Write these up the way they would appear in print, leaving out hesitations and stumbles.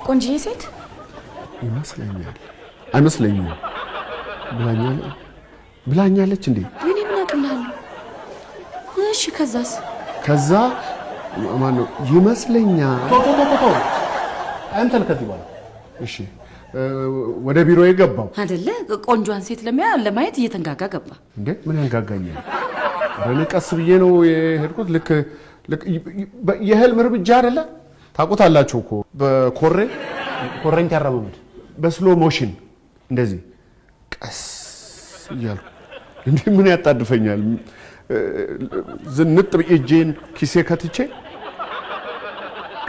ቆንጅዬ ሴት? ይመስለኛል። አይመስለኝም። ብላኛለች እንዴ? እኔ ምን አቅልሃለሁ? እሺ፣ ከዛስ? ከዛ ማነው ይመስለኛል። ቶ ቶ ቶ ቶ፣ አይምሰል ከዚህ በኋላ። እሺ፣ ወደ ቢሮ የገባው አደለ? ቆንጆዋን ሴት ለማየት እየተንጋጋ ገባ። እንዴ፣ ምን ያንጋጋኛል? ኧረ እኔ ቀስ ብዬ ነው የሄድኩት። ልክ ልክ የህልም እርምጃ አይደለ? ታውቁታላችሁ እኮ በኮሬ ኮረንቲ አረማመድ። በ slow motion እንደዚህ ቀስ እያልኩ። እንዴ፣ ምን ያጣድፈኛል? ዝንጥ ብዬ እጄን ኪሴ ከትቼ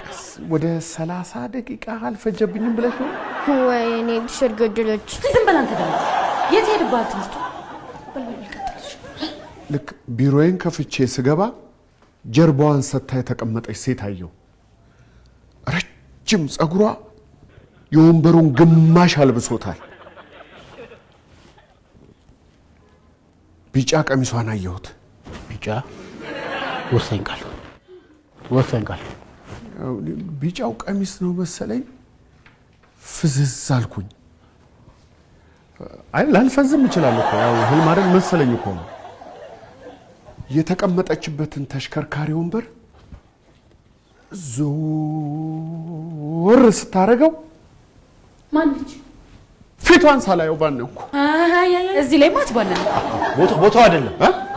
ቀስ፣ ወደ 30 ደቂቃ አልፈጀብኝም ብለሽ ነው? ወይኔ teacher ገደለች። ዝም በል አንተ። ደግሞ የት ሄድብሃል ትምህርቱ? በል በል፣ ቀጥል። ልክ ቢሮዬን ከፍቼ ስገባ ጀርባዋን ሰታ የተቀመጠች ሴት አየሁ። ረጅም ጸጉሯ የወንበሩን ግማሽ አልብሶታል። ቢጫ ቀሚሷን አየሁት። ቢጫ ወሳኝ ቃል፣ ወሳኝ ቃል። ቢጫው ቀሚስ ነው መሰለኝ። ፍዝዝ አልኩኝ። አይ፣ ላልፈዝም እችላለሁ እኮ፣ ያው ህልም አይደል፣ መሰለኝ እኮ ነው። የተቀመጠችበትን ተሽከርካሪ ወንበር ዞር ስታደርገው ማነች? ፊቷን ሳላየው ባነንኩ። አይ አይ፣ እዚህ ላይ ማትባነን። ቦታው አይደለም፣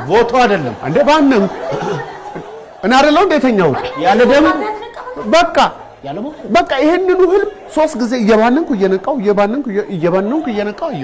ቦታው አይደለም። እንዴ፣ ባነንኩ። እኔ አይደለሁ እንዴ የተኛሁት? ያለ ደም። በቃ ያለ ቦታ። በቃ ይሄንኑ ህልም 3 ጊዜ እየባነንኩ እየነቃው፣ እየባነንኩ እየባነንኩ እየነቃው አየሁ።